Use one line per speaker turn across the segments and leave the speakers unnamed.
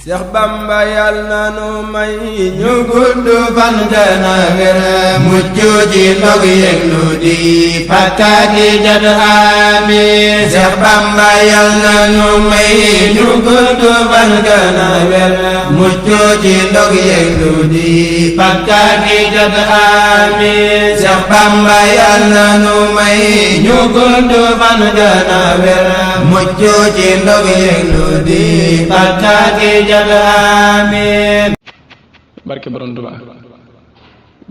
Seex Bamba yal na nu may ñu gudd fan gën a wér mucc ci ndog yeeg lu di pakkaaki jat amiin Seex Bamba yal na nu may ñu gudd fan gën a wér mucc ci ndog yeeg lu di pakkaaki jat amiin Seex Bamba yal na nu may ñu gudd fan gën a wér mucc ci ndog yeeg lu di pakkaaki amiin
barke borom Tuubaa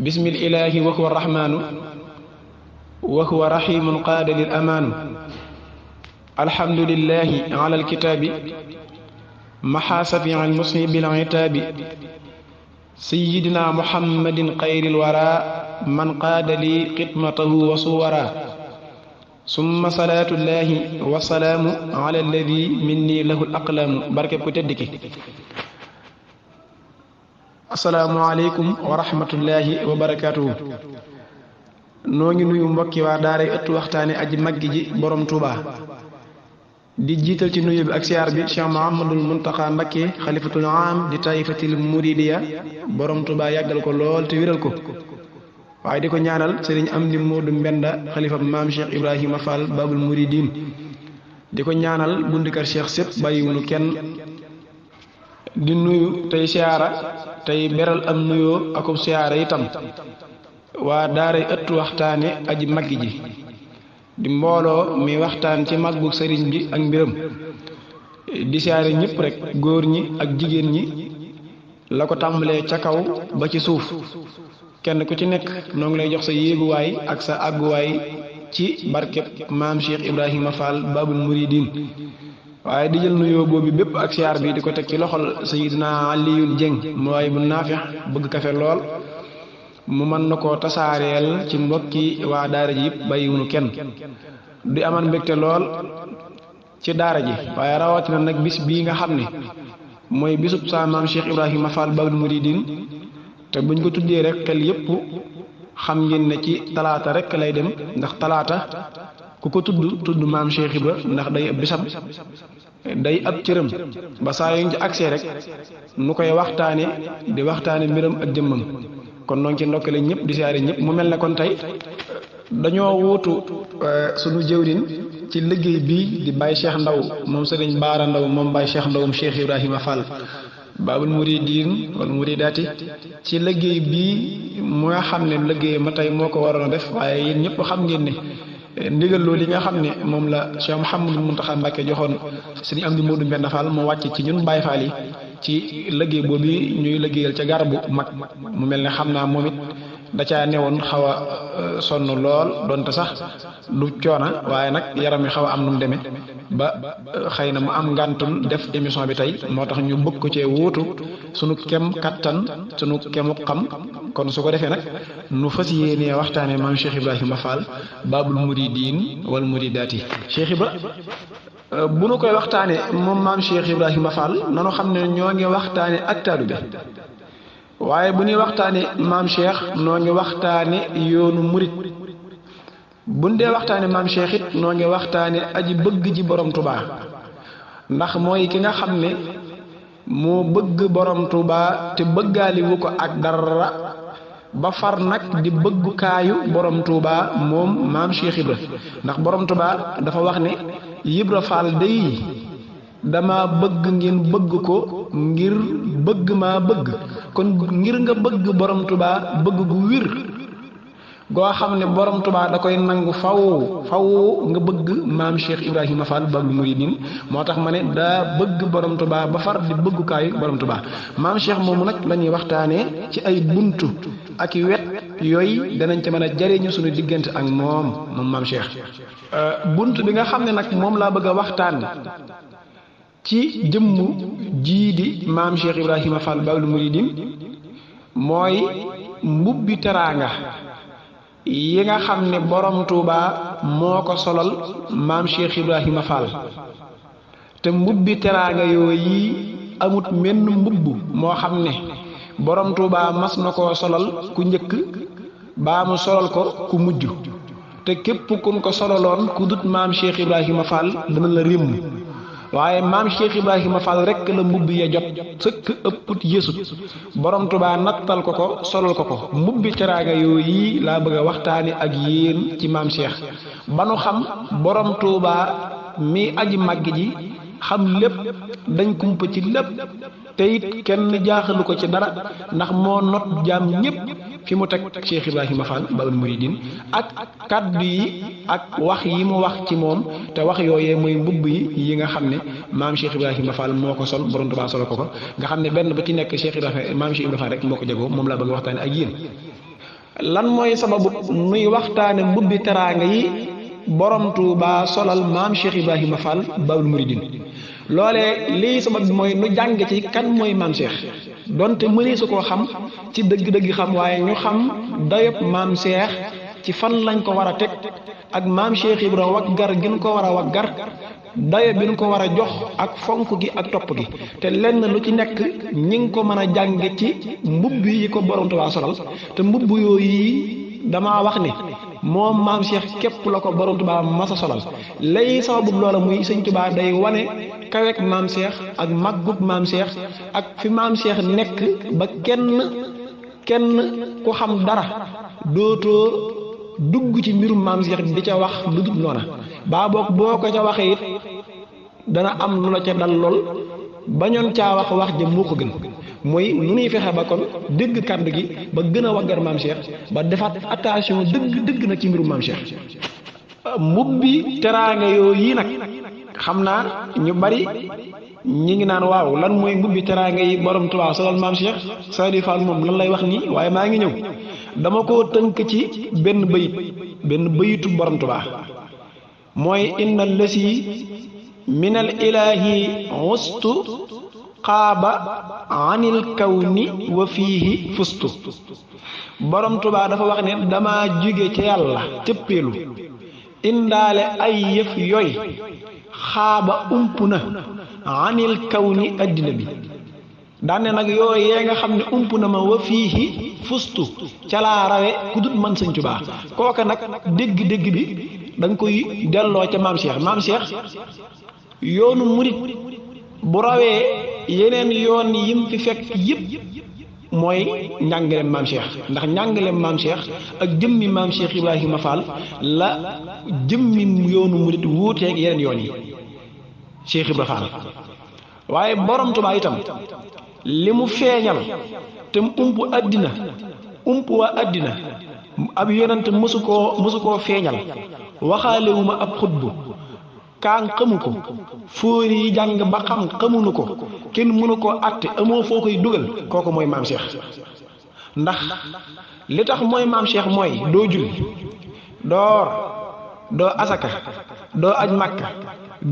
bismil ilaahi wa huwa rahmaanu wa huwa rahiimun qaada lil amaanu alhamdulillahi ala alkitaabi maxaasafi al musni bil itaabi sayyidina muhammadin xayril waraa man qaada li xidmatahu wa suwaraa summa salaatullahi wa salaamu ala alladi minni lahu al aqlaamu barke ku tedd ki asalaamaaleykum wa rahmatullahi wa barakaatuhu noo ngi nuyu mbokki waa daaray ëttu waxtaane aji maggi ji borom Touba di jiital ci nuyu bi ak siyaar bi Cheikh Mouhamadul Muntaxa Mbakke xalifatul aam di taifatil muridiya borom Touba yàggal ko lool te wéral ko waaye di ko ñaanal sëriñ Amdi Moodu Mbenda xalifa maam Cheikh Ibrahima Fall babul muridin di ko ñaanal bundikar Cheikh sépp bàyyiwunu kenn di nuyu tey siyaara tey beral am nuyoo akub siyaara itam waa daaray ëttu waxtaane aji maggi ji di mbooloo mi waxtaan ci màggu sëriñ bi ak mbiram di siyaare ñëpp rek góor ñi ak jigéen ñi la ko tàmbalee ca kaw ba ci suuf kenn ku ci nekk noo ngi lay jox sa yéeguwaay ak sa àgguwaay ci barkeb maam Cheikh Ibrahima Fall babul muridin waaye di jël nuyoo boobu bépp ak siyaar bi di ko teg ci loxol Sayyidina Aliyul Jeng mooy bu naafix bëgg kafe lool mu mën na koo tasaareel ci mbokki waa daara ji yëpp bàyyiwunu kenn di aman mbégte lool ci daara ji waaye rawatina nag bis bii nga xam ne mooy bisub sa maam Cheikh Ibrahima Fall babul muridin te buñ ko tuddee rek xel yëpp xam ngeen ne ci talaata rek lay dem ndax talaata ku ko tudd maam Cheikh Ibra ndax day ab bisam day ab cëram ba saa yuñ ci accès rek nu koy di waxtaane mbiram ak jëmmam kon noonu ci ndokkale ñëpp di siyaare ñëpp mu mel ne kon tey dañoo wuutu sunu jëwrin ci liggéey bii di Baye Cheikh Ndaw moom Sëriñ Baara Ndaw moom Baye Cheikh Ndawum Cheikh Ibrahima Fall babul muridin wal muridaati ci liggéey bii mu nga xam ne liggéey ma tey moo ko waroon a def waaye yéen ñëpp xam ngeen ne ndigal loolu li nga xam ne moom la Cheikh Mouhamadou Mountakha Mbacké joxoon sëriñ Amdi Moodu Mbenda Fall moo wàcc ci ñun Baye Fall yi ci liggéey boobu ñuy liggéeyal ca garabu mag mu mel ne xam naa moom it da caa newoon xaw a sonn lool donte sax du coona waaye nag yaram yi xaw a am nu mu demee ba xëy na mu am ngàntul def émission bi tey moo tax ñu bëgg ko cee wuutu sunu kem kattan sunu kemu xam kon su ko defee nag nu fas yéenee waxtaanee maam Cheikh Ibrahima Fall babul muridin wal muridaati Cheikh Ibra bu nu koy waxtaanee moom maam Cheikh Ibrahima Fall nanu xam ne ñoo ngi waxtaane ak taalibe waaye bu ñuy waxtaane maam Cheikh noo ngi waxtaane yoonu murit buñ dee waxtaane maam Cheikh it noo ngi waxtaane aji bëgg ji borom Touba ndax mooy ki nga xam ne moo bëgg borom Touba te bëggaali wu ko ak dara ba far nag di bëggukaayu borom Touba moom maam Cheikh Ibra ndax borom Touba dafa wax ne Ibra Fall day dama bëgg ngeen bëgg ko ngir bëgg maa bëgg kon ngir nga bëgg borom Touba bëgg gu wir goo xam ne borom Touba da koy nangu faw nga bëgg maam Cheikh Ibrahima Fall babul muridin moo tax ma ne daa bëgg borom Touba ba far di bëggukaayu borom Touba maam Cheikh moomu nag la ñuy waxtaanee ci ay buntu ak i wet yooyu danañ ca mën a jariñu suñu diggante ak moom maam Cheikh bunt bi nga xam ne nag moom laa bëgg a waxtaan ci jëmm jii di maam Cheikh Ibrahima Fall babul muridin mooy mbubbi teraanga yi nga xam ne borom Touba moo ko solal maam Cheikh Ibrahima Fall te mbubbi teraanga yooyu amut menn mbubb moo xam ne borom Touba mas na koo solal ku njëkk baa mu solal ko ku mujj te képp kun ko solaloon ku dut maam Cheikh Ibrahima Fall dana la rémm waaye maam Cheikh Ibrahima Fall rek la mbubb ya jot sëkk ëpput yësut borom Tuubaa nattal ko ko solal ko ko mbubbi teraanga yooyu laa bëgg a waxtaani ak yéen ci maam Cheikh ba nu xam borom Tuubaa mi aji màgg ji xam lépp dañ kumpa ci lépp te it kenn jaaxalu ko ci dara ndax moo not jaam ñépp fi mu teg Cheikh Ibrahima Fall Babul Mouridine ak kaddu yi ak wax yi mu wax ci moom te wax yooyee mooy mbubb yi nga xam ne maam Cheikh Ibrahima Fall moo ko sol borom Tuubaa solo ko nga xam ne benn ba ci nekk Cheikh Ibrahima maam Cheikh Ibrahima Fall rek moo ko jagoo moom laa bëgg waxtaane ak yéen lan mooy sababu nuy waxtaane mbubbi teraanga yi borom Tuubaa solal maam Cheikh Ibrahima Fall Babul Mouridine loolee lii sabab bi mooy nu jàng ci kan mooy maam Cheikh donte mënee su koo xam ci dëgg-dëgg xam waaye ñu xam dayob maam Cheikh ci fan lañ ko war a teg ak maam Cheikh Ibrahima waggar gi nu ko war a waggar dayo bi nu ko war a jox ak fonk gi ak topp gi te lenn lu ci nekk ñi ngi ko mën a jàng ci mbubb yi ko borom Tuubaa solal te mbubb yooyu damaa wax ni moom maam Cheikh képp la ko borom Tuubaa masa solal lay sababu loola muy sëñ Tuubaa day wane kaweek maam Cheikh ak màggug maam Cheikh ak fi maam Cheikh nekk ba kenn ku xam dara dootoo dugg ci mbirum maam Cheikh di ca wax lu dul noona baa boog boo ko ca waxee it dana am lu la ca dal lool bañoon caa wax ja moo ko gën mooy nu ñuy fexe ba kon dégg kàddu gi ba gën a waggar maam Cheikh ba defaat attention dëgg nag ci mbirum maam Cheikh mbubbi teraanga yooyu nag xam naa ñu bari ñi ngi naan waaw lan mooy mbubbi teraanga yi borom Tuubaa solal maam Cheikh Saliou Fall moom lan lay wax nii waaye maa ngi ñëw dama koo tënk ci benn bayitu borom Tuubaa mooy inna lasi minal ilaahi ustu xaaba anil kawni wa fiihi fustu borom Tuubaa dafa wax ne dama jóge ca yàlla cëppeelu indaale ay yëf yooy xaaba ump na anil kawni addina bi daane nag yooyee nga xam ne ump na ma wa fiihi fustu ca laa rawe ku dut man sëñ Tuubaa kooka nag dégg-dégg bi da nga koy delloo ca maam Cheikh yoonu murit bu rawee yeneen yoon yim fi fekk yëpp mooy njàngaleem maam Cheikh ndax njàngaleem maam Cheikh ak jëmmi maam Cheikh Ibrahima Fall la jëmmi yoonu murit wuuteeg yeneen yoon yi Cheikh Ibrahima Fall waaye borom Tuubaa itam li mu feeñal te mu ump waa àddina ab yonent mësu koo feeñal waxaalewuma ab xutbu kaan xamu ko fóori yi jàng ba xam xamuñu ko kenn mënu koo àtte amoo foo koy dugal kooku mooy maam Cheikh ndax li tax mooy maam Cheikh mooy doo julli doo asaka doo aj Makka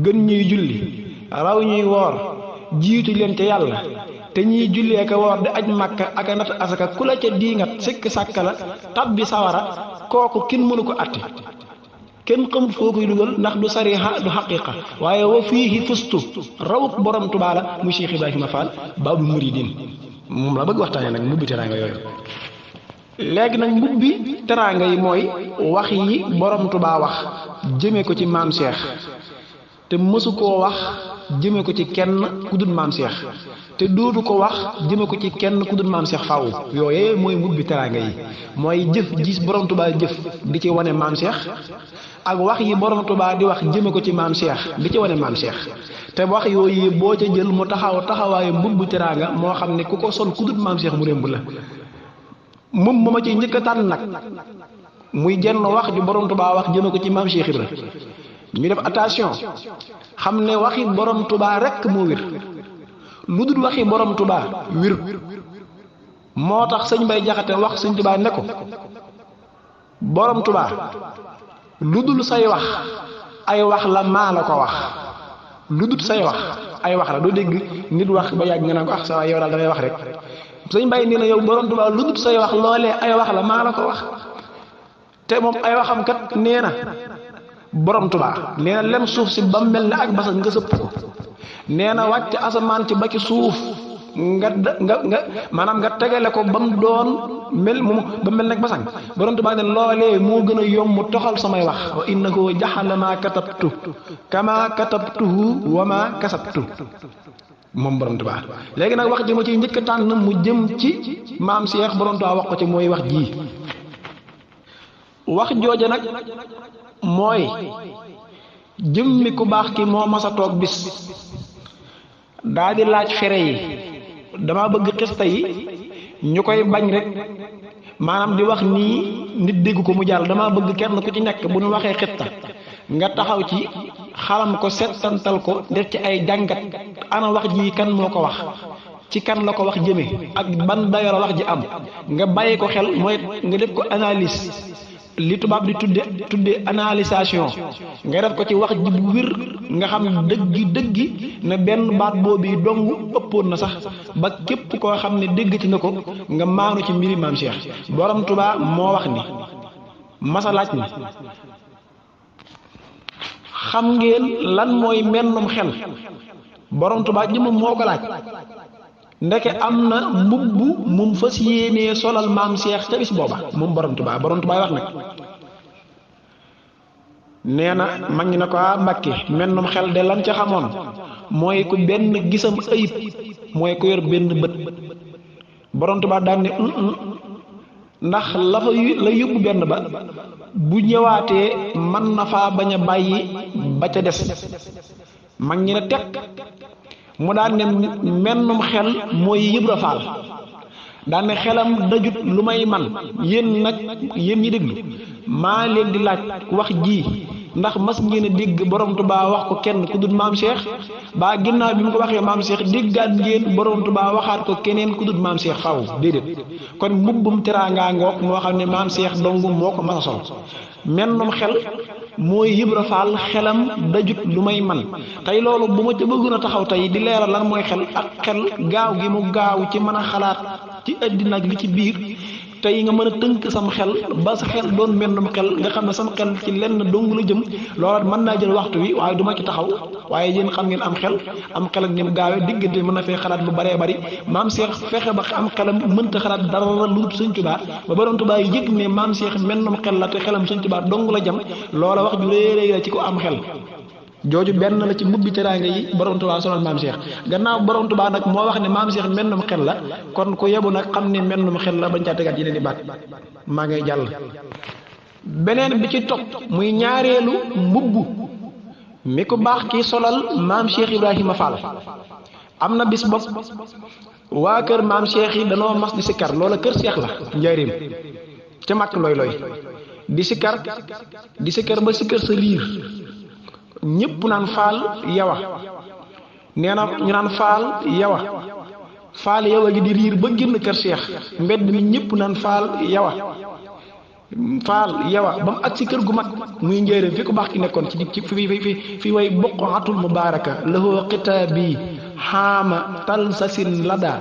gën ñuy julli raw ñuy woor jiitu leen ca yàlla te ñiy jullee ka woor di aj Makka ak a nat asaka ku la ca diingat sikk sàkka la tabbi sawara kooku kenn mënu ko àtte kenn xamut foo koy dugal ndax du sariha du xaqiqa waaye wa fiihi fustu rawuk borom Tuubaa la muy Cheikh Ibrahima Fall Babul Mouridine moom la bëgg waxtaanee nag mbubbi teraanga yooyu léegi nag mbubbi teraanga yi mooy wax yi borom Tuubaa wax jëme ko ci maam Cheikh te mësu koo wax jëme ko ci kenn ku dul maam Cheikh te dootu ko wax jëme ko ci kenn ku dul maam Cheikh faaw yooyee mooy mbubbi teraanga yi mooy jëf gis borom Tuubaa jëf di ci wane maam Cheikh ak wax yi borom Tuubaa di wax jëme ko ci maam Cheikh di ci wane maam Cheikh te wax yooyu boo ca jël mu taxawaayu mbubbi teraanga moo xam ne ku ko sol ku dul maam Cheikh mu rémb la moom ma ci njëkk a tànn nag muy jenn wax ju borom Tuubaa wax jëme ko ci maam Cheikh Ibra ñu def attention xam ne waxi borom Tuubaa rekk moo wér lu dul waxi borom Tuubaa wér moo tax sëñ Bay Jaxate wax sëñ Tuubaa ne ko borom Tuubaa lu dul say wax ay wax la maa la ko wax lu dul say wax ay wax la doo dégg nit wax ba yàgg nga naan ko ah sa yow daal dangay wax rek sëñ Bay nee na yow borom Tuubaa lu dul say wax loolee ay wax la maa la ko wax te moom ay waxam kat nee na borom Tuubaa nee na lem suuf si ba mel ne ak basal nga sëpp ko nee na wàcc asamaan ci ba ci suuf nga maanaam nga tegale ko ba mu doon mel mu ba mel nag basang borom Tuubaa ne loolee moo gën a yomb toxal samay wax wa innahu jaxala ma katabtu kama katabtuhu wa ma kasabtu moom borom Tuubaa léegi nag wax ji ma ci njëkk a tànn mu jëm ci maam Cheikh borom Tuubaa wax ko ci mooy wax ji wax jooja nag mooy jëmmi ku baax ki moo mas a toog bis daa di laaj fere yi dama bëgg xista yi ñu koy bañ rek maanaam di wax nii nit dégg ko mu jàll dama bëgg kenn ku ci nekk bu ñu waxee xista nga taxaw ci xalam ko settantal ko def ci ay jàngat ana wax ji kan moo ko wax ci kan la ko wax jëme ak ban dayo la wax ji am nga bàyyi ko xel mooy nga def ko analyse li tubaab di tudde analysation nga def ko ci wax ji bu wér nga xam dëggi ne benn baat boobu dong ëppoon na sax ba képp koo xam ne déggati na ko nga maanu ci mbiri maam Cheikh borom Tuubaa moo wax ni masalaaj ni xam ngeen lan mooy mennum xel borom Tuubaa jëmmam moo ko laaj ndeke am na mbubb mum fas yéenee solal maam Cheikh ca bis booba moom borom Tuubaa wax nag nee na mag ñi ne ko Mbàkke mennum xel de lan ca xamoon mooy ku benn gisam ayib mooy ku yor benn bët borom Tuubaa daan ne ndax la yóbbu benn ba bu ñëwaatee mën na faa bañ a bàyyi ba ca des mag ñi ne teg mu daan ne mennum xel mooy Ibra Faal daan ne xelam dajut lu may man yéen ñi déglu maa leen di laaj wax ji ndax mas ngeen a dégg borom Tuubaa wax ko kenn ku dul maam Cheikh ba ginnaaw bi mu ko waxee maam Cheikh déggaat ngeen borom Tuubaa waxaat ko keneen ku dul maam Cheikh faaw déedéet kon mbubbum teraanga ngoog moo xam ne maam Cheikh dong moo ko mas a sol mennum xel mooy Ibra Faal xelam dajut lu may man tey loolu bu ma ca bëggoon a taxaw tey di leeral lan mooy xel ak xel gaaw gi mu gaaw ci mën a xalaat ci àddina ak li ci biir tey nga mën a tënk sam xel ba sa xel doon mennum xel nga xam ne sam xel ci lenn dong la jëm loola mën naa jël waxtu wi waaye du ma ci taxaw waaye yéen xam ngeen am xel ak ni mu gaawee diggante mën na fee xalaat lu baree bari maam Cheikh fexe ba am xelam mënta xalaat dara lu dul Sëñ Tuubaa ba borom Tuubaa yëg ne maam Cheikh mennum xel la te xelam Sëñ Tuubaa dong la jëm loola wax ju réy la ci ko am xel jooju benn la ci mbubbi teraanga yi borom Tuubaa solal maam Cheikh gannaaw borom Tuubaa nag moo wax ne maam Cheikh mennum xel la kon ku yebu nag xam ne mennum xel la bañ caa tegaat yeneen i baat maa ngay jàll beneen bi ci topp muy ñaareelu mbubb mi ku baax ki solal maam Cheikh Ibrahima Fall am na bis bopp waa kër maam Cheikh yi danoo mas di sikkar loola kër Cheikh la njaareem ca màkk looy di sikkar ba sikkar sa riir ñëpp naan faal yawa nee na ñu naan faal yawa gi di riir ba génn kër Cheikh mbedd mi ñëpp naan faal yawa ba mu ak si kër gu mag muy njëriñ fi ko baax ki nekkoon ci fi way buqatul mubaaraka lahu xitaabi xaama talsasin lada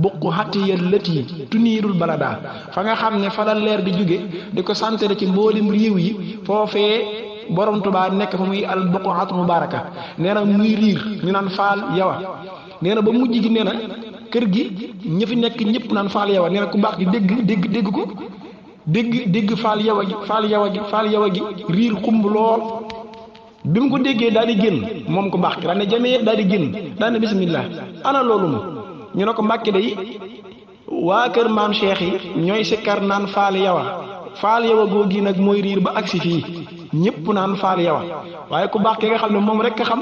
buqu xatiya lëti tuniirul balada fa nga xam ne fa la leer di jóge di ko santere ci mboolim réew yi foofee borom Tuubaa nekk fa muy al buqatul mubaaraka nee na muy riir ñu naan faal yawa nee na ba mujj gi nee na kër gi ñi fi nekk ñëpp naan faal yawa nee na ku baax gi dégg ko dégg faal yawa gi riir xumb lool bi mu ko déggee daal di génn moom ko baax ki daal ne jamee daal di génn daal ne bismillah ana loolu mu ñu ne ko Mbàkke day waa kër maam Cheikh yi ñooy sikkar naan faal yawa googi nag mooy riir ba agsi fii ñëpp naan faal yawa waaye ku baax ki nga xam ne moom rek a xam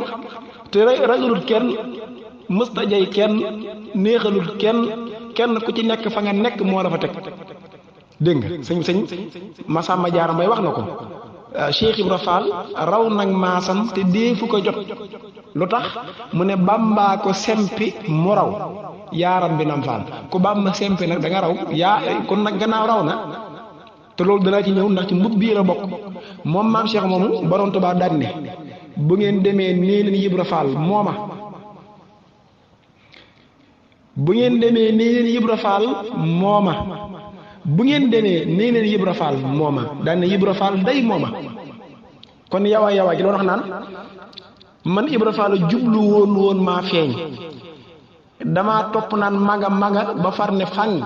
te ragalut kenn mësta jay kenn neexalut kenn ku ci nekk fa nga nekk moo la fa teg dégg nga sëñ Masamba Jaara Mbay wax na ko Cheikh Ibra Fall raw nag maasam te deefu ko jot lu tax mu ne Bàmbaa ko sempi mu raw yaaram bi nam Fall ku Bàmba sempi nag da nga raw kon nag gannaaw raw na te loolu danaa ci ñëw ndax ci mbub bii la bokk moom maam Cheikh moomu borom Tuubaa daan ne bu ngeen demee nee leen Ibra Fall mooma bu ngeen demee nee leen Ibra Fall mooma bu ngeen demee nee leen Ibra Fall mooma daan ne Ibra Fall day mooma kon yawa gi doon wax naan man Ibra Fall jublu woon maa feeñ damaa topp naan maga ba far ne fang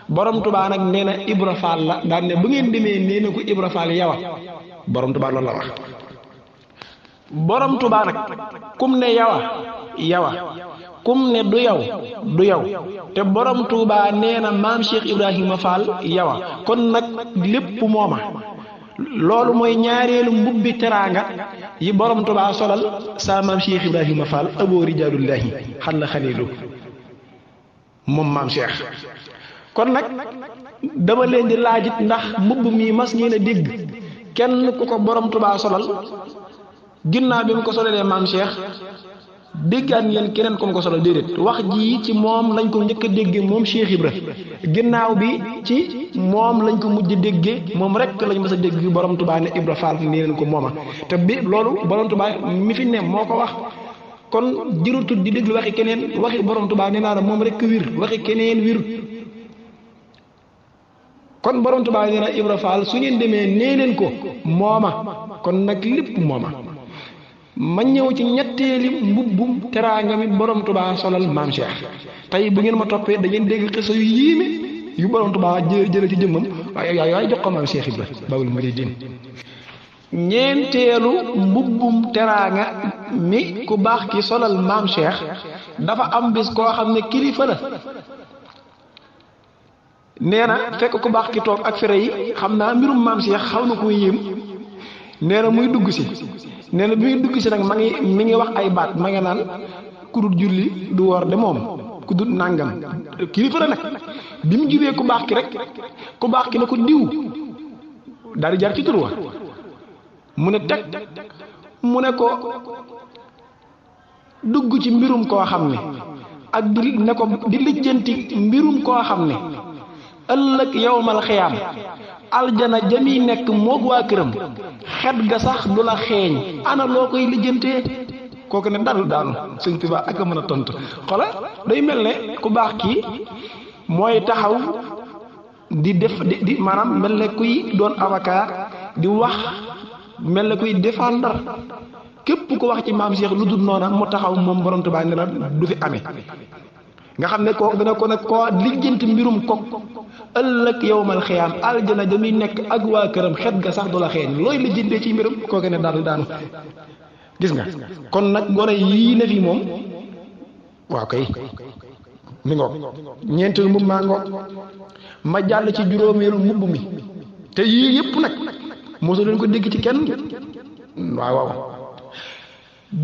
borom Tuubaa nag nee na Ibra Faal la daan ne bu ngeen demee nee na ko Ibra Faal yawa borom Tuubaa loolu la wax borom Tuubaa nag kum ne yawa kum ne du yow te borom Tuubaa nee na maam Cheikh Ibrahima Fall yawa kon nag lépp mooma loolu mooy ñaareelu mbubbi teraanga yi borom Tuubaa solal sa maam Cheikh Ibrahima Fall aboo rijaalullahi xan la xalilu moom maam Cheikh kon nag dama leen di laajit ndax mbubb mi mas ngeen a dégg kenn ku ko borom Tuubaa solal ginnaaw bi mu ko solalee maam Cheikh déggaat ngeen keneen ku mu ko solal déedéet wax ji ci moom lañ ko njëkk a déggee moom Cheikh Ibra ginnaaw bi ci moom lañ ko mujj déggee moom rek lañ mës a dégg borom Tuubaa ne Ibra Fall nii leen ko mooma te bi loolu borom Tuubaa mi fi ne moo ko wax kon jërutul di déglu waxi keneen waxi borom Tuubaa nee naa la moom rek wir waxi keneen wir kon borom Tuubaa nee na Ibra Fall su ngeen demee nee leen ko mooma kon nag lépp mooma ma ñëw ci ñetteeli mbubbum teraanga mi borom Tuubaa solal maam Cheikh tey bu ngeen ma toppee da ngeen dégg xisa yu yéeme yu borom Tuubaa jële ci jëmmam waaye jox ko maam Cheikh Ibra Baabul Muridiin ñeenteelu mbubbum teraanga mi ku baax ki solal maam Cheikh dafa am bis koo xam ne kilifa la nee na fekk ku baax ki toog ak fere yi xam naa mbirum maam Cheikh xaw na ko yéem nee na muy dugg si nee na bi muy dugg si nag mi ngi wax ay baat ma nga naan ku dul julli du woor de moom ku dul nàngam kilifa la nag bi mu jubee ku baax ki rek ku baax ki ne ko diw daal di jar ci tur wa mu ne teg mu ne ko dugg ci mbirum koo xam ne ak di lijjanti mbirum koo xam ne ëllëg yowmal xiyaam aljana jami nekk moog waa këram xet ga sax du la xeeñ ana loo koy lijjantee kooku ne daanu Sëñ Tuubaa ak a mën a tontu xola day mel ne ku baax kii mooy taxaw di def di maanaam mel ne kuy doon avocat di wax mel ne kuy défendre képp ku wax ci maam Cheikh lu dul noona mu taxaw moom borom Tuubaa ne la du fi amee nga xam ne koo dana ko nag koo lijjanti mbirum kok ëllëg yowmal xiyaam aljana damuy nekk ak waa këram xet ga sax du la xeeñ looy lijjantee ci mbirum kooku ne daanu gis nga kon nag gone yii ne fi moom waaw kay mi ngoog ñeenteelu mbubb maa ngoog ma jàll ci juróomeelu mbubb mi te yii yëpp nag mosu leen ko dégg ci kenn waaw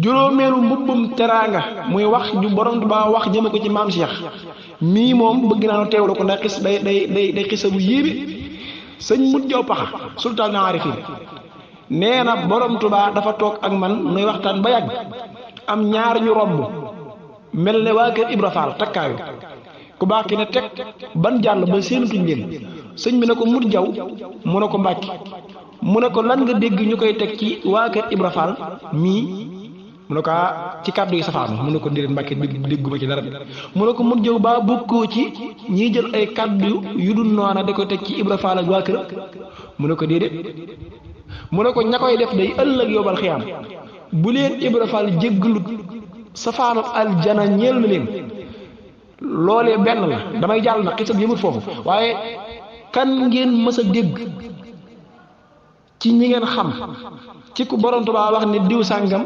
juróomeelu mbubbum teraanga muy wax ju borom Tuubaa wax jëme ko ci maam Cheikh mii moom bëgg naa no teewlu ko ndax xis day xisa bu yéeme sëñ Mut Jaw Paxa sultaan aarifin nee na borom Tuubaa dafa toog ak man nuy waxtaan ba yàgg am ñaar ñu romb mel ne waa kër Ibra Faal takkaayu ku baax ki ne teg ban jàll ba seenatuñ leen sëñ bi ne ko Mut Jaw mu ne ko Mbàkke mu ne ko lan nga dégg ñu koy teg ci waa kër Ibra Faal mii mu ne ko ci kàddu yi safaanu mu ne ko déedéet Mbàkke dégguma ci dara mu ne ko Mut Jaw baa bokkoo ci ñiy jël ay kàddu yu dul noona da koy teg ci Ibra Faal ak waa kër mu ne ko déedéet mu ne ko ña koy def day ëllëg yóbbal xiyaam bu leen Ibra Faal jéggalut safaanu aljana ñeel na leen loolee benn la damay jàll na xisab yëmut foofu waaye kan ngeen mës a dégg ci ñi ngeen xam ci ku borom Tuubaa wax ne diw sàngam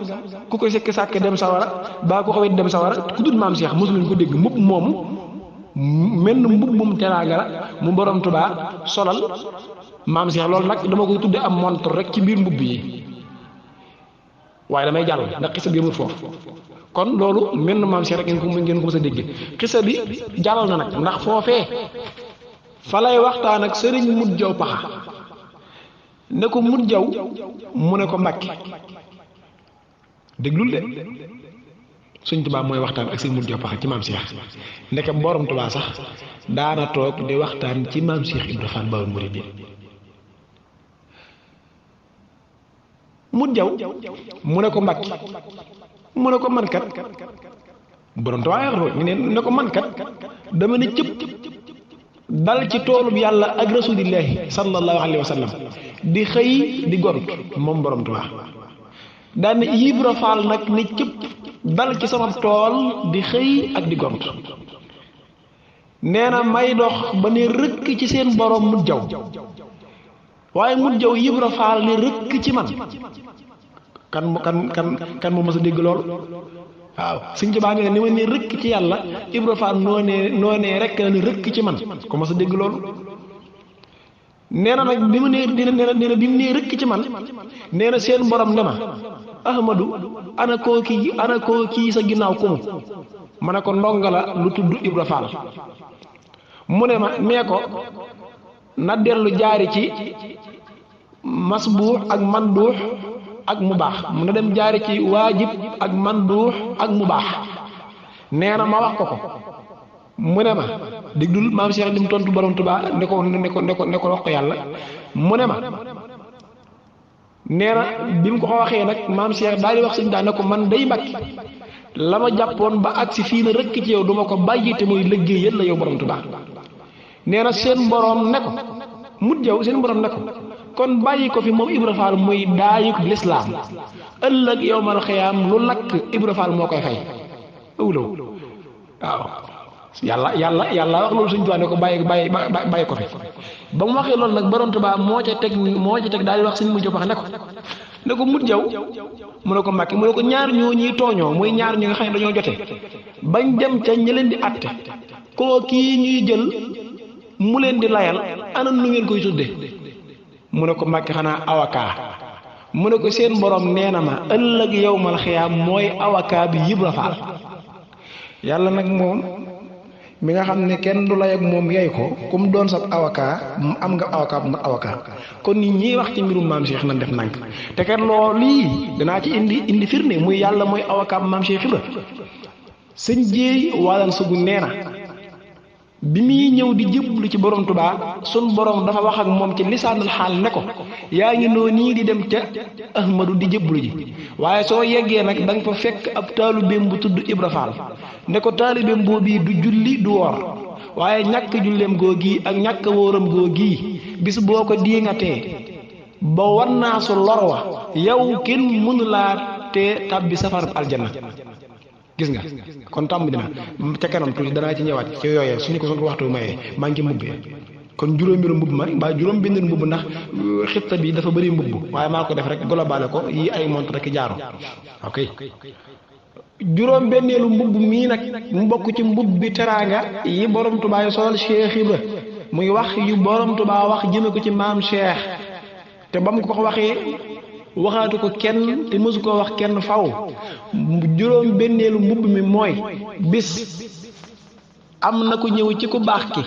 ku koy sekki sàkke dem sawara baa ku ko wet dem sawara ku dul maam Cheikh mosu leen ko dégg mbubb moomu menn mbubbum teraanga la mu borom Tuubaa solal maam Cheikh loolu nag dama koy tudde am montre rek ci biir mbubb yi waaye damay jàll ndax xisa bi yëmul foofu kon loolu menn maam Cheikh rek ngeen ko mës a dégg xisa bi jàll na nag ndax foofee fa lay waxtaan ak sëriñ Mut Jaw Paxa ne ko Mut Jaw mu ne ko Mbàkke déglul de Sëñ Tuubaa mooy waxtaan ak sëñ Mut Jaw Paxa ci maam Cheikh ndeke borom Tuubaa sax daana toog di waxtaan ci maam Cheikh Ibra Fall Baabul Muridiin Mut Jaw mu ne ko Mbàkke mu ne ko man kat borom Tuubaa wax ne ko man kat dama ne cëpp dal ci toolub yàlla ak rasulillahi sallallahu alayhi wa sallam di xëy di gont moom borom Tuubaa daan ne Ibra Faal nag ne cëpp dal ci sama tool di xëy ak di gont nee na may dox ba ne rëkk ci seen borom mut jaw waaye mut jaw Ibra Faal ne rëkk ci man kan moo mës a dégg loolu waaw Sëñ Tuubaa nee na ni ma ne rëkk ci yàlla Ibra Faal noonee rek la ne rëkk ci man ko mës a dégg loolu nee na nag bi mu nee bi mu nee rëkk ci man nee na seen borom ne ma Ahmadu ana koo kii sa ginnaaw kumu ma ne ko ndonga la lu tudd Ibra Faal mu ne ma nee ko na dellu jaari ci masbuux ak manduux ak mu baax mu na dem jaari ci waajib ak manduux ak mu baax nee na ma wax ko mu ne ma déglul maam Cheikh lim tontu borom Tuubaa ne ko wax ko yàlla mu ne ma nee na bi mu ko waxee nag maam Cheikh daal di wax sëñ daa ne ko man day Mbàkke la ma jàppoon ba agsi fii na rëkk ci yow duma ko bàyyi te mooy liggéeyal la yow borom Tuubaa nee na seen borom ne ko mut jaw seen borom ne ko kon bàyyi ko fi moom Ibra Faal muy daayuk lislaam ëllëg yowmal xiyaam lu lakk Ibra Faal moo koy fay ëwlaw waaw yàlla wax loolu Sëñ Tuubaa ne ko bàyyi ko fi ba mu waxee loolu nag borom Tuubaa moo ca teg daal di wax sëñ mu jox ne ko mut jaw mu ne ko Mbàkke mu ne ko ñaar ñoo ñuy tooñoo muy ñaar ñi nga xam ne dañoo jote bañ dem ca ñi leen di atte koo kii ñuy jël mu leen di layal ana nu ngeen koy tudde mu ne ko Mbàkke xanaa avocat mu ne ko seen borom nee na ma ëllëg yowmal xiyaam mooy avocat bi Ibra Faal yàlla nag moom mi nga xam ne kenn du lay ak moom yey ko ku mu doon sab avocat mu am nga avocat bu mat avocat kon nit ñi wax ci mbirum maam Cheikh nan def nànk te kat loolu lii danaa ci indi firnde muy yàlla mooy avocat bu maam Cheikh Ibra sëñ jéey waalal sugu nee na bi muy ñëw di jébbalu ci borom Tuubaa sun borom dafa wax ak moom ci lisaanul xaal ne ko yaa ngi noo nii di dem ca Ahmadu di jébbalu ji waaye soo yeggee nag da nga fa fekk ab taalibeem bu tudd Ibra Faal ne ko taalibeem boobu du julli du woor waaye ñàkk julleem googi ak ñàkk wóoram googi bis boo ko diingatee ba war naa su lor wa yow kenn mënu laa te tàbbi safarab aljanna gis nga kon tàmm dina ca kanam tuuti danaa ci ñëwaat ci yooyee suñu ko waxtu mayee maa ngi ci mbubbee kon juróomi mbubb ma mbaa juróom benn mbubb ndax xitta bi dafa bëri mbubb waaye maa ko def rek globale ko yi ay montre rek jaaro ok juróom benneelu mbubb mii nag mu bokk ci mbubb bi teraanga yi borom Tuubaa yi solal Cheikh Ibra muy wax yu borom Tuubaa wax jëme ko ci maam Cheikh te ba mu ko waxee waxaatu ko kenn te mësu koo wax kenn faw juróom benneelu mbubb mi mooy bis am na ku ñëw ci ku baax ki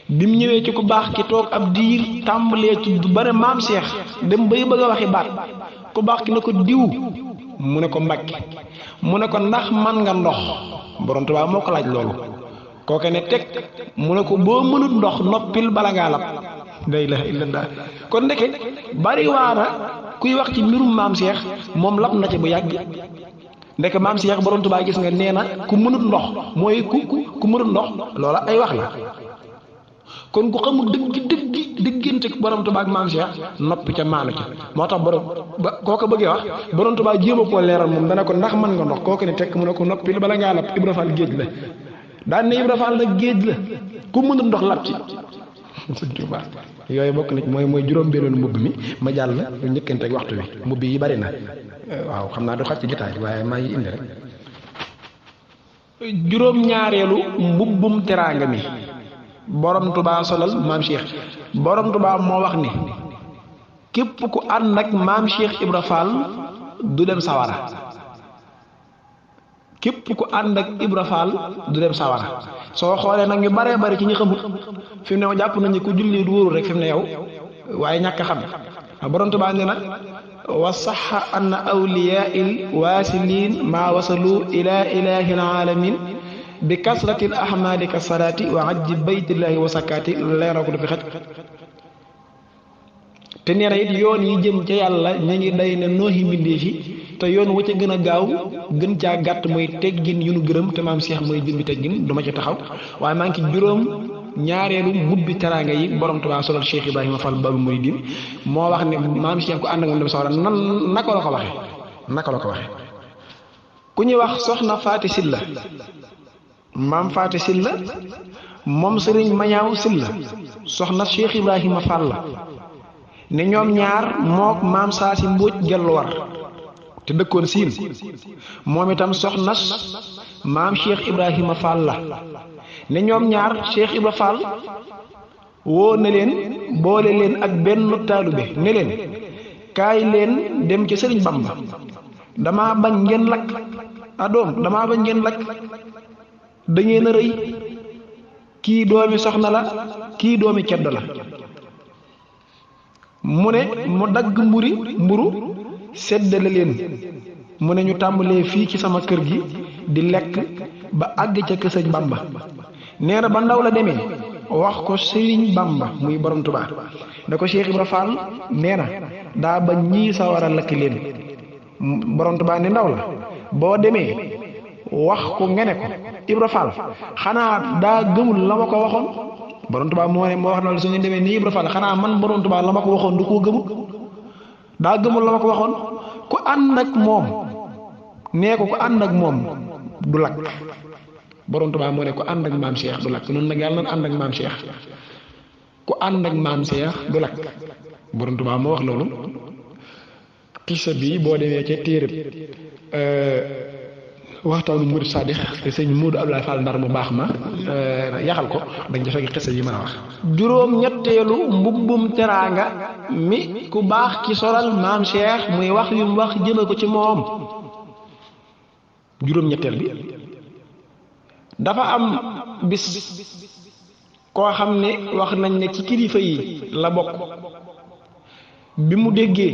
bi mu ñëwee ci ku baax ki toog ab diir tàmbalee tudd ba ne maam Cheikh dem bay bëgg a waxi baat ku baax ki ne ko diw mu ne ko Mbàkke mu ne ko ndax man nga ndox borom Tuubaa moo ko laaj loolu kooke ne teg mu ne ko boo mënut ndox noppil bala ngaa lab la ilaha illallah kon ndeke bari waana kuy wax ci mbirum maam Cheikh moom lab na ci bu yàgg ndeke maam Cheikh borom Tuubaa gis nga nee na ku mënut ndox mooy ku mënut ndox loola ay wax la kon ku xamul diggante borom Tuubaa ak maam Cheikh noppi ca maanu ca moo tax borom ba kooka bëggee wax borom Tuubaa jéem a koo leeral moom dana ko ndax mën nga ndox kooku ne tekk mu ne ko noppi bala ngaa lab Ibra Fall géej la daan ne Ibra Fall nag géej la ku mënut ndox lab ci Sëñ Tuubaa yooyu bokk na mooy juróom benn mbubb mi ma jàll lu njëkkante ak waxtu wi mbubb yi bari na waaw xam naa du xaj ci jotaay waaye maa ngi indi rek juróom ñaareelu mbubbum teraanga mi borom Tuubaa solal maam Cheikh borom Tuubaa moo wax ni képp ku ànd ak maam Cheikh Ibra Fall du dem sawara képp ku ànd ak Ibra Fall du dem sawara soo xoolee nag ñu baree bari ci ñu xamut fi mu ne jàpp nañu ku julli du wóoru rek fi mu ne yow waaye ñàkk xam borom Tuubaa ne na wa saxa anna awliyaa'il waasiliin maa wasalu ila ilaahil alamin bi kasratil ahmadi ka salaati wa ajji baytillahi wa sakkaati leeral ko du fi xaj te nee na it yoon yi jëm ca yàlla ñu ngi day ne noohi mbindee fi te yoon wa ca gën a gaaw gën caa gàtt mooy teggin yu nu gërëm te maam Cheikh mooy jëmbi teggin du ma ci taxaw waaye maa ngi ci juróom ñaareelu mbubbi teraanga yi borom Tuubaa solal Cheikh Ibrahima Fall Babul Muridiin moo wax ne maam Cheikh ku ànd ak moom dem sawara naka la ko waxee ku ñuy wax soxna Faati Silla maam Faati Silla moom sëriñ Mañaaw Silla soxna Cheikh Ibrahima Fall la ne ñoom ñaar mook maam Saasi Mbóoj gellu war te dëkkoon siin moom itam soxna maam Cheikh Ibrahima Fall la ne ñoom ñaar Cheikh Ibra Fall woo na leen boole leen ak benn taalube ne leen kaay leen dem ci sëriñ Bamba dama bañ ngeen lakk adoom dama bañ ngeen lakk da ngeen a rëy kii doomi soxna la kii doomi ceddo la mu ne mu dagg mburu seddale leen mu ne ñu tàmbalee fii ci sama kër gi di lekk ba àgg ca kër sëñ Bamba nee na ba ndaw la demee wax ko sëriñ Bamba muy borom Tuubaa da ko Cheikh Ibra Fall nee na daa ba ñii sa war a lakk leen borom Tuubaa ne ndaw la boo demee wax ko ngene ko Ibra Fall xanaa daa gëmul la ma ko waxoon borom Tuubaa moo wax na la su ngeen demee nii Ibra Fall xanaa man borom Tuubaa la ma ko waxoon du koo gëmul daa gëmul la ma ko waxoon ku ànd ak moom nee ko ku ànd ak moom du lakk borom Tuubaa moo ne ku ànd ak maam Cheikh du lakk noonu nag yàlla na ànd ak maam Cheikh ku ànd ak maam Cheikh du lakk borom Tuubaa moo wax loolu xisa bi boo demee ca téereb waxtaanu murid Saadix te sëñ Moodu Abdoulaye Fall Ndar mu baax ma yaxal ko dañ ca fekk xisa yi mën a wax juróom ñetteelu mbubbum teraanga mi ku baax ki solal maam Cheikh muy wax yu mu wax jëme ko ci moom juróom ñetteel bi dafa am bis koo xam ne wax nañ ne ci kilifa yi la bokk bi mu déggee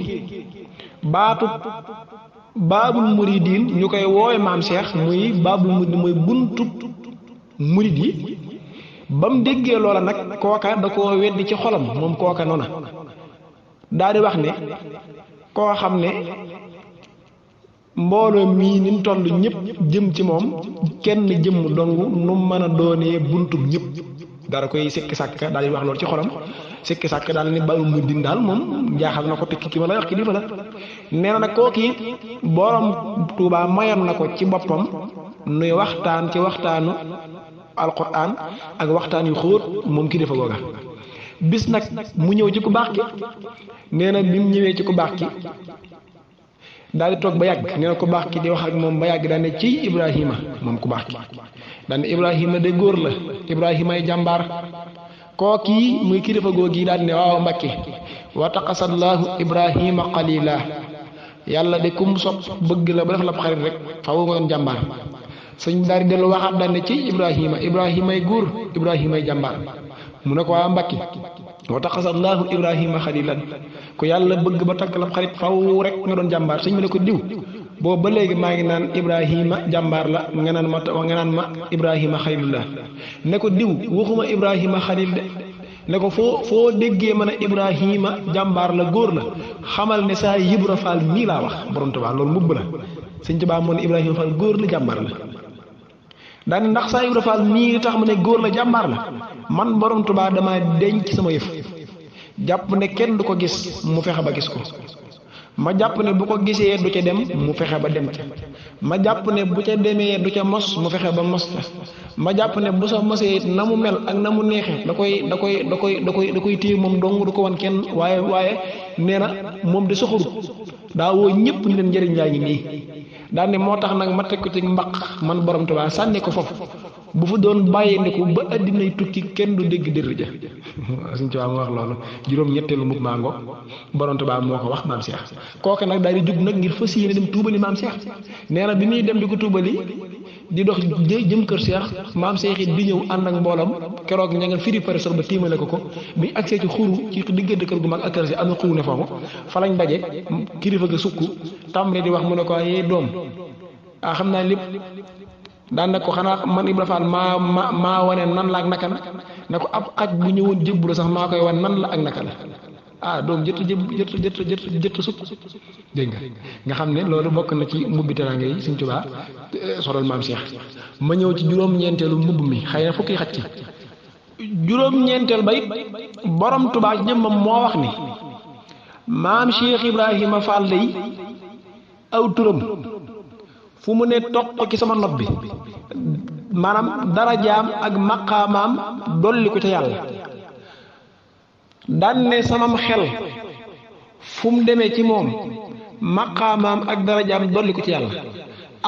baabul muridiin ñu koy woowe maam Cheikh muy baabul muridiin mooy buntu murid yi ba mu déggee loola nag kooka da koo weddi ci xolam moom kooka noona daal di wax ne koo xam ne mbooloo mii ni mu toll ñëpp jëm ci moom kenn jëmm dong nu mën a doonee buntu ñëpp dara koy sikki sàkk daal di wax loolu ci xolam sikki sàkk daal ni baabul muridiin daal moom jaaxal na ko tekki ki ma la wax ki difa la nee na nag kooki borom Tuubaa mayoon na ko ci boppam nuy waxtaan ci waxtaanu alquran ak waxtaan yu xóot moom ki defa googa bis nag mu ñëw ci ku baax ki nee na bi mu ñëwee ci ku baax ki daal di toog ba yàgg nee na ku baax ki di wax ak moom ba yàgg daal ne ci Ibrahima moom ku baax ki daal ne Ibrahima de góor la Ibrahima ay jàmbaar kookii muy kilifa googi daal ne waaw Mbàkke wa taqasallahu Ibrahima qalila yàlla de kum sopp bëgg la ba def la xarit rek faaw nga doon jàmbaar sëñ bi daal di dellu waxaat daal ne ci Ibrahima ay góor Ibrahima ay jàmbaar mu ne ko waaw Mbàkke wa taqasallahu Ibrahima xalilan ku yàlla bëgg ba takk la xarit faaw rek nga doon jàmbaar sëñ bi ne ko diw boobu ba léegi maa ngi naan Ibrahima jàmbaar la nga naan ma Ibrahima xalilullah ne ko diw waxuma Ibrahima xalil de ne ko foo déggee ma ne Ibrahima jàmbaar la góor la xamal ne saa Ibra Fall mii laa wax borom Tuubaa loolu mbubb la sëñ Tuubaa moo ne Ibrahima Fall góor la jàmbaar la daane ndax saa Ibra Fall mii li tax ma ne góor la jàmbaar la man borom Tuubaa dama denc sama yëf jàpp ne kenn du ko gis mu fexe ba gis ko ma jàpp ne bu ko gisee du ca dem mu fexe ba dem ca ma jàpp ne bu ca demee du ca mos mu fexe ba mos ca ma jàpp ne bu sa mosee na mu mel ak na mu neexee da koy téye moom dong du ko wan kenn waaye nee na moom di soxoru daa woo ñëpp ñu leen njëriñ laa ngi nii daal ne moo tax nag ma teg ko ci mbaq man borom Tuubaa sànni ko foofu bu fa doon bàyyee ndiku ba addinay tukki kenn du dégg dër ja suñ Tuubaa mu wax loolu juróom ñetteelu mukk maa ngoog borom Tuubaa moo ko wax maam Cheikh kooke nag daal di jug nag ngir fas yéene dem tuubali maam Cheikh nee na bi muy dem di ko tuubali di dox jëm kër Cheikh maam Cheikh it di ñëw ànd ak mboolam keroog ña nga firi pare sol ba tiimale ko bi agsee ci xuru ci diggante kër gu mag ak kër si am na xuru ne foofu fa lañ daje kilifa ga sukk tàmbale di wax mu ne ko yee doom xam naa lépp daan na ko xanaa man Ibra Fall maa wane nan la ak naka la ne ko ab xaj bu ñëwoon jébbu la sax maa koy wan nan la ak naka la doom jët sukk dégg nga xam ne loolu bokk na ci mbubbi teraanga yi Sëñ Tuubaa solal maam Cheikh ma ñëw ci juróom-ñeenteelu mbubb mi xëy na fukki xaj ci juróom-ñeenteel ba it borom Tuubaa jëmmam moo wax ni maam Cheikh Ibrahima Fall day aw turam fu mu ne toq ci sama nopp bi maanaam darajaam ak maqaamaam dolli ko ca yàlla daan ne samam xel fu mu demee ci moom maqaamaam ak darajaam dolli ko ci yàlla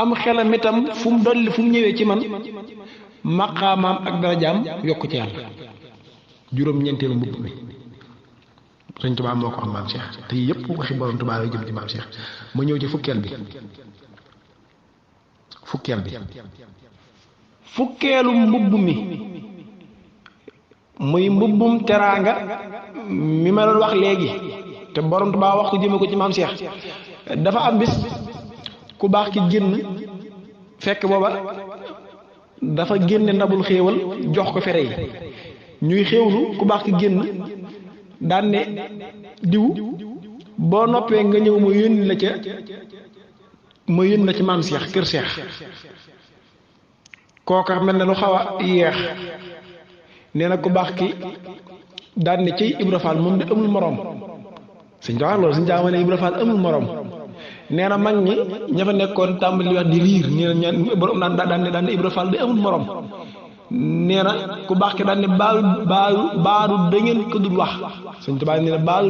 am xelam itam fu mu ñëwee ci man maqaamaam ak darajaam yokk ci yàlla juróom-ñeenteelu mbubb mi Sëñ Tuubaa moo ko wax maam Cheikh te yépp waxi borom Tuubaa lay jëm ci maam Cheikh ma ñëw ci fukkeel bi fukkeelu mbubb mi muy mbubbum teraanga mi ma doon wax léegi te borom Tuubaa wax ko jëme ko ci maam Cheikh dafa am bis ku baax ki génn fekk booba dafa génne ndabul xéewal jox ko fere yi ñuy xéewlu ku baax ki génn daan ne diw boo noppee nga ñëw ma yónni la ci maam Cheikh kër Cheikh kooka mel na lu xaw a yeex nee na ku baax ki daan ne ci Ibra Fall moom de amul moroom suñ jox loolu suñ jaamu ne Ibra Fall amul moroom nee na mag ñi ña fa nekkoon tàmbali wax di riir nee na ñaan borom daan ne Ibra Fall de amul moroom nee na ku baax ki daan ne baadu da ngeen ko dul wax Sëñ Tuubaa nee na baadu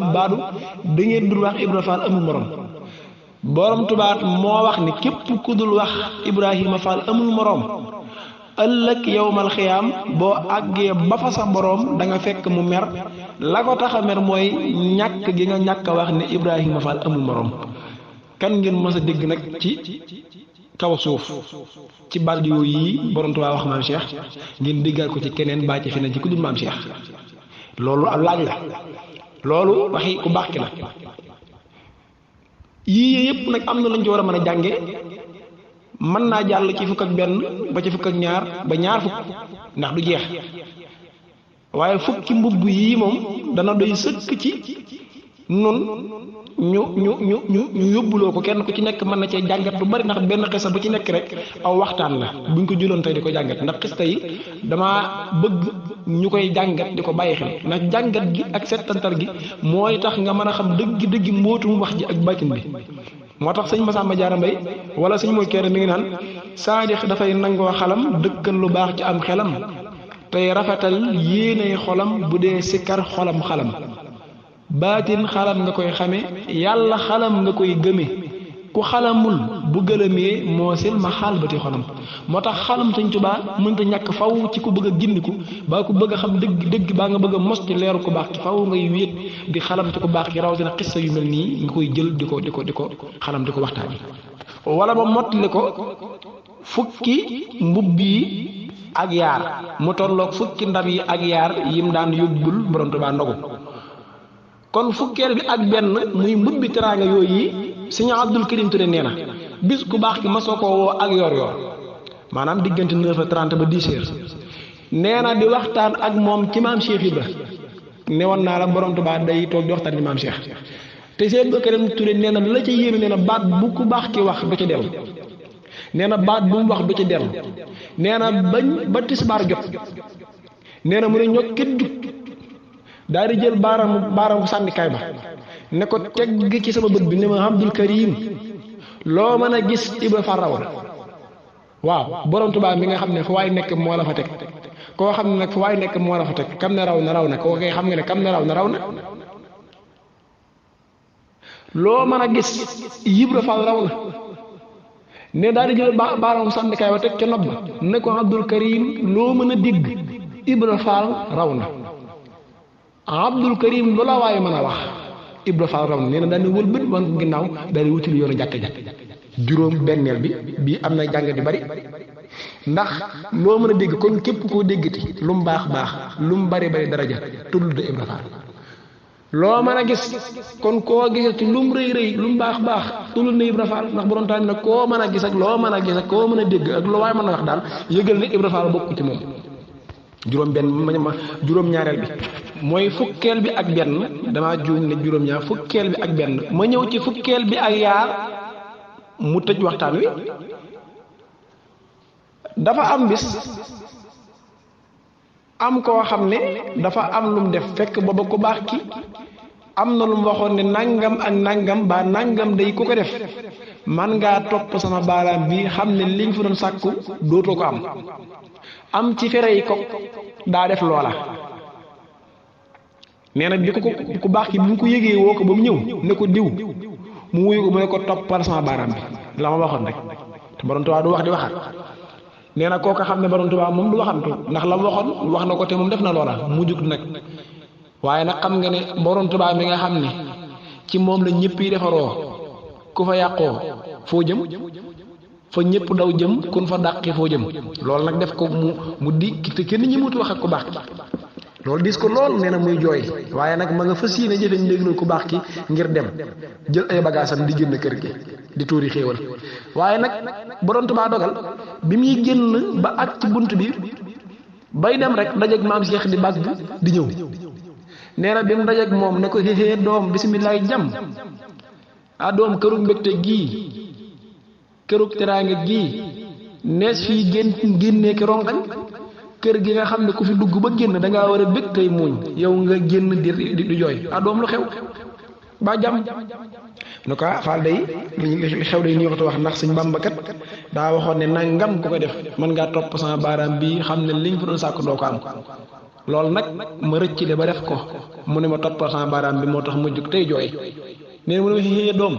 da ngeen dul wax Ibra Fall amul moroom borom Tuubaa moo wax ni képp ku dul wax Ibrahima Fall amul moroom ëllëg yowmal xiyaam boo àggee ba fa sa boroom da nga fekk mu mer la ko tax a mer mooy ñàkk gi nga ñàkk a wax ne Ibrahima Fall amul moroom kan ngeen mës a dégg nag ci kaw suuf ci baat yooyu yi borom Tuubaa wax maam Cheikh ngeen déggal ko ci keneen baa ci feneen ci ku dul maam Cheikh loolu ab laaj la loolu waxi ku baax ki la yii yëpp nag am na lañ ci war a mën a jànge mën naa jàll ci fukk ak benn ba ci fukk ak ñaar ba ñaar fukk ndax du jeex waaye fukki mbubb yii moom dana doy sëkk ci nun ñu yóbbuloo ko kenn ku ci nekk mën na cee jàngat lu bari ndax benn xisa bu ci nekk rek aw waxtaan la buñ ko jëloon tey di ko jàngat ndax xista yi dama bëgg ñu koy jàngat di ko bàyyi xel ndax jàngat gi ak settantal gi mooy tax nga mën a xam dëgg mbootum wax ji ak bàccin bi moo tax sëñ Masamba Jaara Mbay wala sëñ mooy kere mi ngi naan saadix dafay nangoo xalam dëkkal lu baax ci am xelam tey rafetal yéenay xolam bu dee sikkar xolam xalam baatin xalam nga koy xame yàlla xalam nga koy gëme ku xalamul bu gëlëmee moo sil ma xaal bati xolam moo tax xalam Sëñ Tuubaa mënta ñàkk faw ci ku bëgg a gindiku baa ku bëgg a xam dëgg baa nga bëgg a mos ci leeru ku baax ki faw ngay wéet di xalam ci ku baax ki rawatina xissa yu mel nii nga koy jël di ko xalam di ko waxtaan yi wala ba mottali ko fukki mbubb yi ak yaar mu tolloog fukki ndab yi ak yaar yim daan yóbbul borom Tuubaa ndogu kon fukkeel bi ak benn muy mbubbi teraanga yooyu yi Sëñ Abdul Karim Touré nee na bis ku baax ki ma soo ko woo ak yor maanaam diggante 9h30 ba 10h nee na di waxtaan ak moom ci maam Cheikh Ibra ne woon naa la borom Tuubaa day toog di waxtaan ci maam Cheikh te Sëñ Abdul Karim Touré nee na la ca yéeme nee na baat bu ku baax ki wax du ca dellu nee na baat bu mu wax du ca dellu nee na ba tisbaar jot nee na mu ne ñokket jug daal di jël baaramu sànnikaay ba ne ko tegg ci sama bët bi ne ma Abdul Karim loo mën a gis Ibra Fall raw la waaw borom Tuubaa mi nga xam ne fu waay nekk moo la fa teg koo xam ne nag fu waay nekk moo la fa teg kam ne raw na koo koy xam nga ne kam ne raw na loo mën a gis Ibra Fall raw la ne daal di jël baaramu sànnikaay ba teg ca nopp ba ne ko Abdul Karim loo mën a dégg Ibra Fall raw na Abdul Karim loola waaye mën a wax Ibra Fall raw na nee na daal di wëlbët wan ko ginnaaw daal di wutil yoonu jàkka juróom benneel bi bii am na jàngat yu bari ndax loo mën a dégg kon képp koo déggati lu mu baax lu mu bari daraja tudd de Ibra Fall loo mën a gis kon koo gisati lu mu rëy lu mu baax tudd na Ibra Fall ndax borom taal nag koo mën a gis ak loo mën a gis ak koo mën a dégg ak loo waay mën a wax daal yëgal ne Ibra Fall bokku ci moom juróom ñaareel bi mooy fukkeel bi ak benn dama juum ne juróom ñaar fukkeel bi ak benn ma ñëw ci fukkeel bi ak yaar mu tëj waxtaan wi dafa am bis am koo xam ne dafa am lu mu def fekk booba ku baax ki am na lu mu waxoon ne nangam ak nangam ba nangam day ku ko def man ngaa topp sama baaraam bi xam ne liñ fa doon sàkku dootoo ko am ci fere yi ko daa def loola nee na bi ko ku baax ki bi mu ko yëgee woo ko ba mu ñëw ne ko diw mu wuyu ko mu ne ko toppal sama baaraam bi la ma waxoon rek te borom Tuubaa du wax di waxaat nee na kooka xam ne borom Tuubaa moom du waxantu ndax la mu waxoon wax na ko te moom def na loola mu jug nag waaye nag xam nga ne borom Tuubaa mi nga xam ne ci moom la ñëpp yi defaroo ku fa yàqoo foo jëm fa ñëpp daw jëm kun fa dàqi foo jëm loolu nag def ko mu di te kenn ñi mutu wax ak ku baax ki loolu dis ko lool nee na muy jooy waaye nag ma nga fas yéene jëfe ndéglu ku baax ki ngir dem jël ay bagaasam di génn kër gi di tuuri xéewal waaye nag borom Tuubaa dogal bi muy génn ba ak ci bunt bi bay dem rek dajeeg maam Cheikh di bàgg di ñëw nee na bi mu dajeeg moom ne ko xéexée doom bisimilaay jàmm ah doom kërug mbégte gii kërug teraanga gii nees fii génnee ki rongañ kër gi nga xam ne ku fi dugg ba génn da ngaa war a bég tey muuñ yow nga génn di jooy ah doom lu xew ba jàmm nu ko faal day li xew day nii waxtu wax ndax Sëñ Bàmba kat daa waxoon ne nangam ku ko def mën ngaa topp sama baaraam bi xam ne liñ fa doon sàkk doo ko am loolu nag ma rëccile ba def ko mu ne ma toppal sama baaraam bi moo tax ma jóg tey jooy nee mu ne ma xëyee doom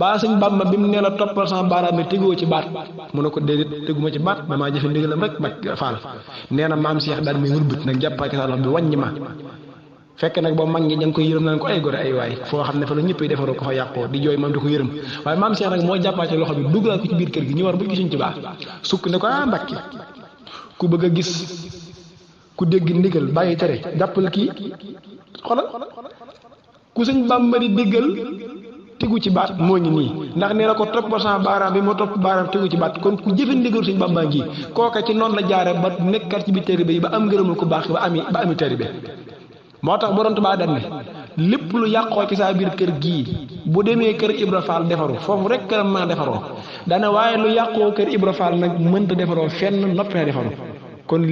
baa Sëñ Bàmba bi mu nee la toppal sama baaraam bi tegoo ci baat mu ne ko déedéet teguma ci baat damaa jëfe ndigalam rek ba faal nee na maam Cheikh daal muy wëlbët nag jàppaaki sa loxo bi wàññi ma fekk nag boo mag ñi ña ngi koy yërëm nañ ko ay gore ay waay foo xam ne fa la ñëpp defaroo ko fa yàqoo di jooy maam di ko yërëm waaye maam Cheikh nag moo jàppaaki loxo bi duggal ko ci biir kër gi ñu war ba gisuñ ci baax sukk ne ko Mbàkke ku bëgg a gis ku dégg ndigal bàyyi tere jàppal kii xoolal ku Sëñ Bàmba di déggal tegu ci baat moo ngi nii ndax nee na ko toppal sama baaraam bi moo topp baaraam tegu ci baat kon ku jëfe ndigal Sëñ Bàmba ngi kooka ci noonu la jaare ba nekkat ci biir taalibe yi ba am ngërëmul ku baax ba ami taalibe moo tax borom Tuubaa dañ ne lépp lu yàqoo ci saa biir kër gii bu demee kër Ibra Fall defaru foofu rek la mën a defaroo dana waaye lu yàqoo kër Ibra Fall nag mënta defaroo fenn noppi na defaru kon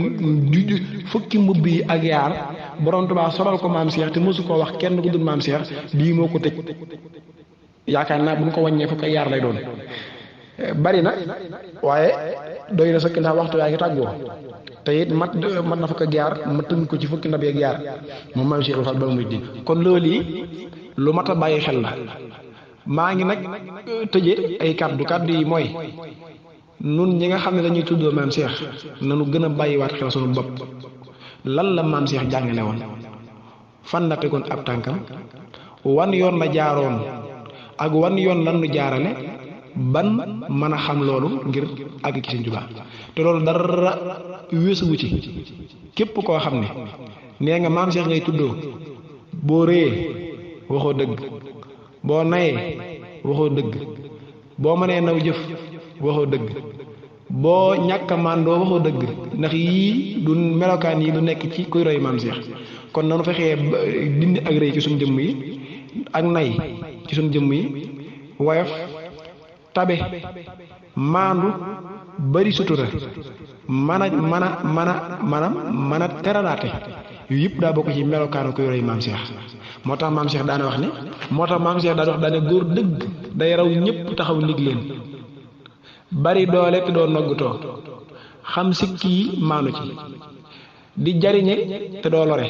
fukki mbubb yi ak yaar borom Tuubaa solal ko maam Cheikh te mosu koo wax kenn ku dul maam Cheikh lii moo ko tëj yaakaar naa bu ñu ko wàññee fukki yaar lay doon bari na waaye doy na sëkk ndax waxtu yaa ngi tàggoo te it mat na fukk ak yaar ma tënk ko ci fukki ndab yeeg yaar moom maam Cheikh Fall ba muy din kon loolu yi lu mat a bàyyi xel la maa ngi nag tëje ay kàddu yi mooy nun ñi nga xam ne dañuy tuddoo maam Cheikh nanu gën a bàyyiwaat xel sunu bopp lan la maam Cheikh jàngale woon fan la tegoon ab tànkam wan yoon la jaaroon ak wan yoon lan nu jaarale ban mën a xam loolu ngir àgg ci Sëñ Tuubaa te loolu dara weesuwu ci képp koo xam ne nee nga maam Cheikh ngay tuddoo boo réyee waxoo dëgg boo nayee waxoo dëgg boo mënee naw jëf waxoo dëgg boo ñàkk a màndoo waxoo dëgg ndax yii du melokaan yi du nekk ci kuy roy maam Cheikh kon nanu fexee dindi ak rëy ci suñ jëmm yi ak nay ci suñ jëmm yi woyof tabe maandu bari sutura mën a teralaate yu yëpp daa bokk ci melokaanu kuy roy maam Cheikh moo tax maam Cheikh daana wax ne daane góor dëgg day raw ñëpp taxaw ndig leen bari doole te doo noggutoo xam sikki yi maanu ci di jariñe te doo lore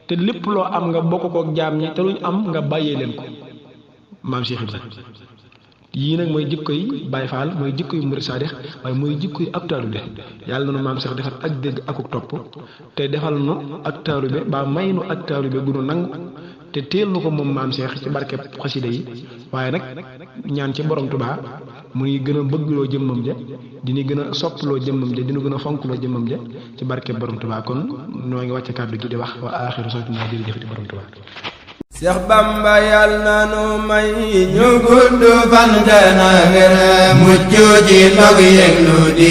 te lépp loo am nga bokk kook jaam ñi te luñ am nga bàyyee leen ko maam Cheikh Ibra yii nag mooy jikko yi Baay Faal mooy jikko yu murid saadix waaye mooy jikko yi ab taalibe yàlla na nu maam Cheikh defal ak dégg akuk topp te defal nu ak taalibe ba may nu ak taalibe gu nu nangu te teel nu ko moom maam Cheikh ci barkeb xasida yi waaye nag ñaan ci borom Tuubaa mu ngi gën a bëggloo jëmmam ja dina gën a soppaloo jëmmam ja dina gën a fonkloo jëmmam ja ci barkeb borom Tuubaa kon noo ngi wàcce kàddu gi di wax wa aaxiru sawtina jërëjëfati borom Tuubaa
Seex Bamba yal na nu may ñu gudd fan gën a wér mucc ci ndog yeeg lu di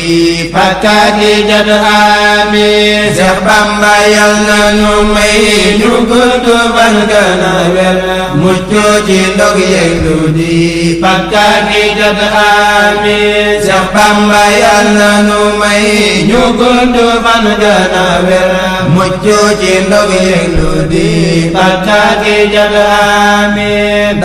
pakkaati jot amiin Seex Bamba yal na nu may ñu gudd fan gën a wér mucc ci ndog yeeg lu di pakkaat yi jot amiin Seex Bamba Yàlla nu may ñu gudd fan gën a wér mucc ci ndog yeeg lu di pakkaat yi jot amiin